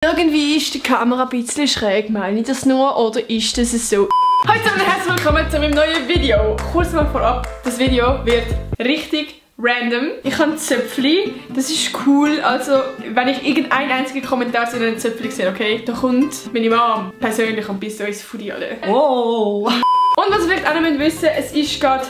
Irgendwie ist die Kamera ein bisschen schräg, meine ich das nur, oder ist das so? Hallo und herzlich willkommen zu meinem neuen Video. Kurz mal vorab, das Video wird richtig random. Ich habe Zöpfli, das ist cool, also wenn ich irgendeinen einzigen Kommentar zu einem Zöpfli sehe, okay, da kommt meine Mom persönlich und bis uns von dir alle. Oh. Und was ihr vielleicht auch noch wissen müsst, es ist gerade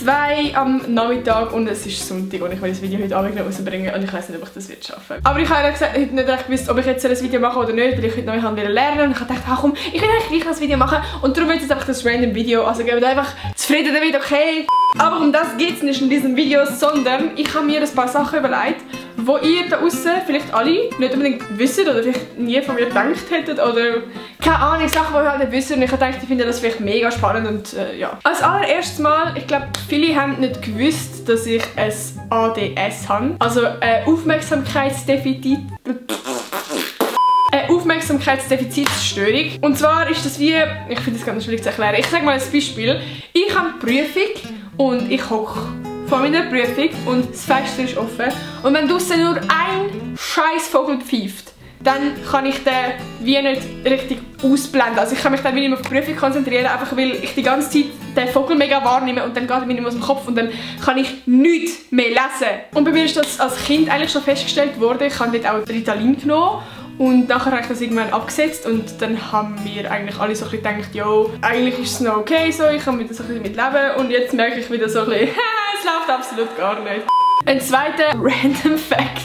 2 am Nachmittag und es ist Sonntag und ich will das Video heute Abend noch rausbringen und ich weiß nicht, ob ich das wird schaffen. Aber ich habe nicht recht gewusst, ob ich jetzt ein Video machen oder nicht, weil ich heute noch lernen will und ich habe gedacht, komm, ich will eigentlich gleich noch ein Video machen und darum wird jetzt einfach das random Video, also gebt einfach zufrieden damit, okay? Aber um das geht es nicht in diesem Video, sondern ich habe mir ein paar Sachen überlegt, wo ihr da draussen vielleicht alle nicht unbedingt wisst oder vielleicht nie von mir gedacht hättet oder keine Ahnung, Sachen, die ihr halt nicht wisst und ich habe gedacht, ich finde das vielleicht mega spannend und ja. Als allererstes Mal, ich glaube, viele haben nicht gewusst, dass ich ein ADS habe, also Aufmerksamkeitsdefizitstörung. Und zwar ist das wie, ich finde das ganz schwierig zu erklären, ich sage mal ein Beispiel, ich habe eine Prüfung und ich hocke vor meiner Prüfung und das Fenster ist offen und wenn draussen nur ein scheiß Vogel pfeift, dann kann ich den wie nicht richtig ausblenden. Also ich kann mich dann wie nicht mehr auf die Prüfung konzentrieren, einfach weil ich die ganze Zeit den Vogel mega wahrnehme und dann geht er mir nicht mehr aus dem Kopf und dann kann ich nichts mehr lesen. Und bei mir ist das als Kind eigentlich schon festgestellt worden, ich habe dort auch Ritalin genommen. Und nachher habe ich das irgendwann abgesetzt und dann haben wir eigentlich alle so ein bisschen gedacht, jo, eigentlich ist es noch okay so, ich kann mit so ein bisschen mitleben und jetzt merke ich wieder so ein bisschen, es läuft absolut gar nicht. Ein zweiter random Fact,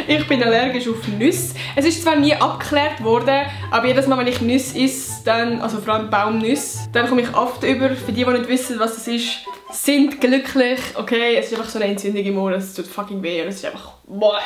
ich bin allergisch auf Nüsse. Es ist zwar nie abgeklärt worden, aber jedes Mal, wenn ich Nüsse isse, dann, also vor allem Baumnüsse, dann komme ich oft über, für die nicht wissen, was das ist, sind glücklich, okay, es ist einfach so eine Entzündung im Ohr, es tut fucking weh und es ist einfach, boah.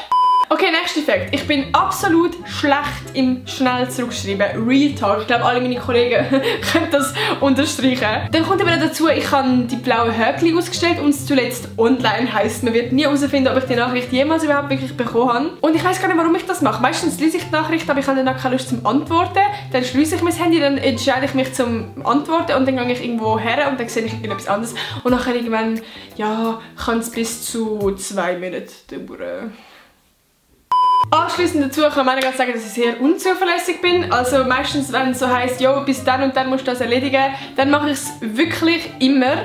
Okay, nächster Fakt. Ich bin absolut schlecht im schnell zurückschreiben. Real Talk. Ich glaube, alle meine Kollegen können das unterstreichen. Dann kommt eben dazu, ich habe die blauen Häkchen ausgestellt und zuletzt online heisst, man wird nie herausfinden, ob ich die Nachricht jemals überhaupt wirklich bekommen habe. Und ich weiß gar nicht, warum ich das mache. Meistens lese ich die Nachricht, aber ich habe dann auch keine Lust zum Antworten. Dann schließe ich mein Handy, dann entscheide ich mich zum Antworten und dann gehe ich irgendwo her und dann sehe ich irgendetwas anderes. Und dann irgendwann, ja, kann es bis zu 2 Minuten dauern. Anschliessend dazu kann man sagen, dass ich sehr unzuverlässig bin. Also meistens, wenn es so heisst, jo, bis dann und dann musst du das erledigen, dann mache ich es wirklich immer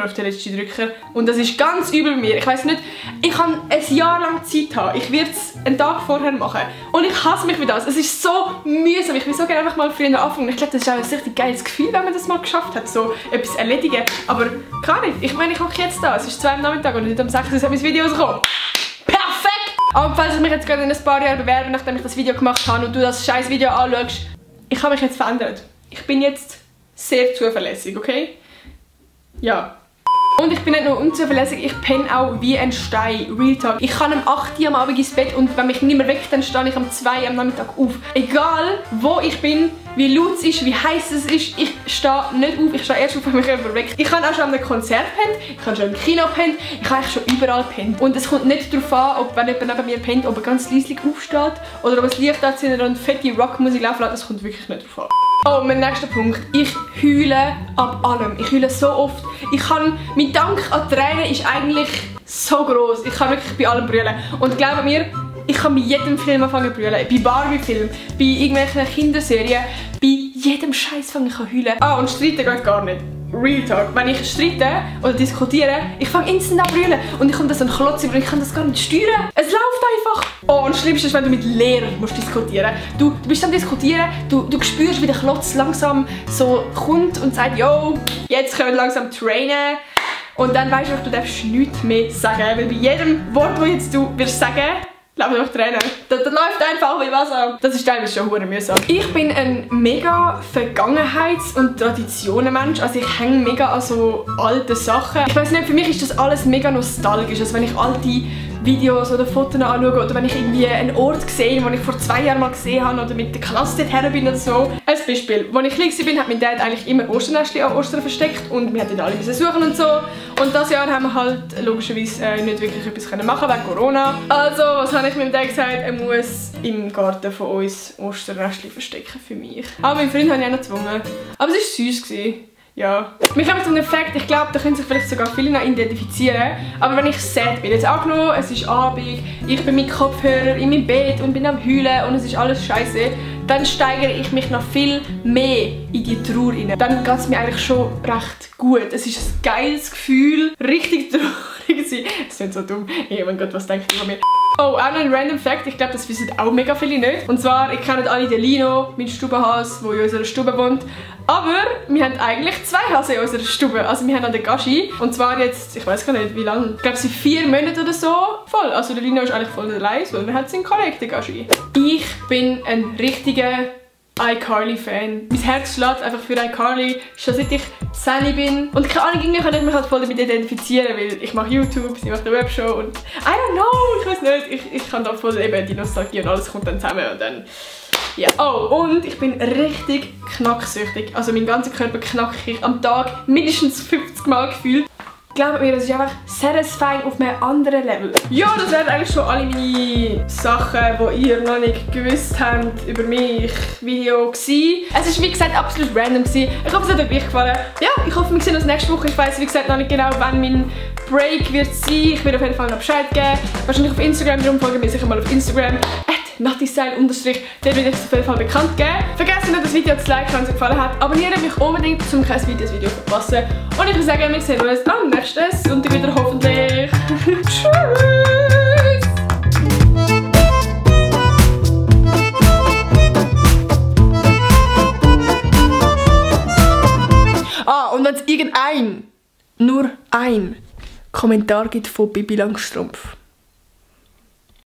auf den letzten Drücker. Und das ist ganz übel bei mir. Ich weiss nicht, ich kann ein Jahr lang Zeit haben. Ich werde es einen Tag vorher machen. Und ich hasse mich für das. Es ist so mühsam. Ich will so gerne einfach mal früher anfangen. Ich glaube, das ist auch ein richtig geiles Gefühl, wenn man das mal geschafft hat, so etwas erledigen. Aber kann nicht. Ich meine, ich hocke jetzt da. Es ist 2 Uhr am Nachmittag und nicht um 6 Uhr soll mein Video rauskommen. Aber falls ich mich jetzt gerade in ein paar Jahren bewerbe, nachdem ich das Video gemacht habe und du das scheiß Video anschaust, ich habe mich jetzt verändert. Ich bin jetzt sehr zuverlässig, okay? Ja. Und ich bin nicht nur unzuverlässig, ich penne auch wie ein Stein. Real Talk. Ich kann um 8 Uhr am Abend ins Bett und wenn mich nicht mehr weckt, dann stehe ich um 2 Uhr am Nachmittag auf. Egal, wo ich bin, wie laut es ist, wie heiß es ist, ich stehe nicht auf. Ich stehe erst auf, wenn mich jemand weckt. Ich habe auch schon an einem Konzert pennt, ich habe schon im Kino pennt, ich habe eigentlich schon überall pennt. Und es kommt nicht darauf an, ob wenn jemand neben mir pennt, ob er ganz leislich aufsteht oder ob es Licht anzündet und fette Rockmusik laufen lässt. Das kommt wirklich nicht darauf an. Oh, mein nächster Punkt. Ich heule ab allem. Ich heule so oft. Mein Dank an Tränen ist eigentlich so gross. Ich kann wirklich bei allem brüllen. Und glaubt mir, ich kann bei jedem Film anfangen zu brüllen. Bei Barbie-Filmen, bei irgendwelchen Kinderserien, bei jedem Scheiß fange ich an zu heulen. Ah, und streiten geht gar nicht. Real Talk. Wenn ich streite oder diskutiere, ich fange instant an zu brüllen. Und ich komme da so ein Klotz über und ich kann das gar nicht steuern. Es läuft einfach. Oh, und das Schlimmste ist, wenn du mit Lehrern musst diskutieren. Du bist am Diskutieren, du spürst, wie der Klotz langsam so kommt und sagt, yo, jetzt können wir langsam trainen. Und dann weisst du darfst nichts mehr sagen. Weil bei jedem Wort, das jetzt du wirst sagen, laufen einfach Tränen. Das läuft einfach wie Wasser. Das ist teilweise schon verdammt mühsam. Ich bin ein mega Vergangenheits- und Traditionenmensch. Also ich hänge mega an so alten Sachen. Ich weiss nicht, für mich ist das alles mega nostalgisch. Also wenn ich alte Videos oder Fotos anschaue oder wenn ich irgendwie einen Ort sehe, den ich vor 2 Jahren mal gesehen habe oder mit der Klasse dorthin bin oder so. Ein Beispiel. Als ich klein war, hat mein Dad eigentlich immer Osternestchen an Ostern versteckt und wir mussten alle suchen und so. Und dieses Jahr haben wir halt logischerweise nicht wirklich etwas machen wegen Corona. Also, was habe ich meinem Dad gesagt? Er muss im Garten von uns Osternestchen verstecken für mich. Aber meinen Freund habe ich auch noch gezwungen. Aber es war süß. Ja. Wir kommen zu einem Fakt, ich glaube, da können sich vielleicht sogar viele noch identifizieren. Aber wenn ich sad bin, jetzt angenommen, es ist Abend, ich bin mit Kopfhörer in meinem Bett und bin am Heulen und es ist alles scheiße, dann steigere ich mich noch viel mehr in die Trauer rein. Dann geht es mir eigentlich schon recht gut. Es ist ein geiles Gefühl, richtig traurig zu sein. Das ist so dumm. Oh mein Gott, was denkt ihr von mir? Oh, auch noch ein random Fact, ich glaube, das wissen auch mega viele nicht. Und zwar, ihr kennt alle den Lino, meinen Stubenhase, der in unserer Stube wohnt. Aber wir haben eigentlich 2 Hasen in unserer Stube. Also wir haben noch den Gashi. Und zwar jetzt, ich weiß gar nicht wie lange, ich glaube seit 4 Monaten oder so voll. Also der Lino ist eigentlich voll allein, weil er hat seinen Kollegen, den Gashi. Ich bin ein richtiger iCarly-Fan. Mein Herz schlägt einfach für iCarly, schon seit ich 10 bin. Und keine Ahnung, irgendwie kann ich mich halt voll damit identifizieren, weil ich mache YouTube, sie macht eine Webshow und I don't know, ich weiß nicht, ich kann da voll eben die Nostalgie und alles kommt dann zusammen und dann... Ja. Oh, und ich bin richtig knacksüchtig. Also mein ganzer Körper knackt ich am Tag mindestens 50 Mal gefühlt. Glaubt mir, das ist einfach satisfying auf einem anderen Level. Ja, das wären eigentlich schon alle meine Sachen, die ihr noch nicht gewusst habt über mich Video gewesen. Es ist wie gesagt absolut random gewesen. Ich hoffe, es hat euch gefallen. Ja, ich hoffe, wir sehen uns nächste Woche. Ich weiß wie gesagt noch nicht genau, wann mein Break wird sein. Ich werde auf jeden Fall noch Bescheid geben. Wahrscheinlich auf Instagram, darum folgen wir sicher mal auf Instagram. @nattystyle_, der wird euch auf jeden Fall bekannt geben. Vergesst nicht, das Video zu liken, wenn es euch gefallen hat. Abonniert mich unbedingt, um kein Video zu verpassen. Und ich würde sagen, wir sehen uns am nächsten Sonntag wieder hoffentlich. Tschüss! Und wenn es nur ein Kommentar gibt von Bibi Langstrumpf.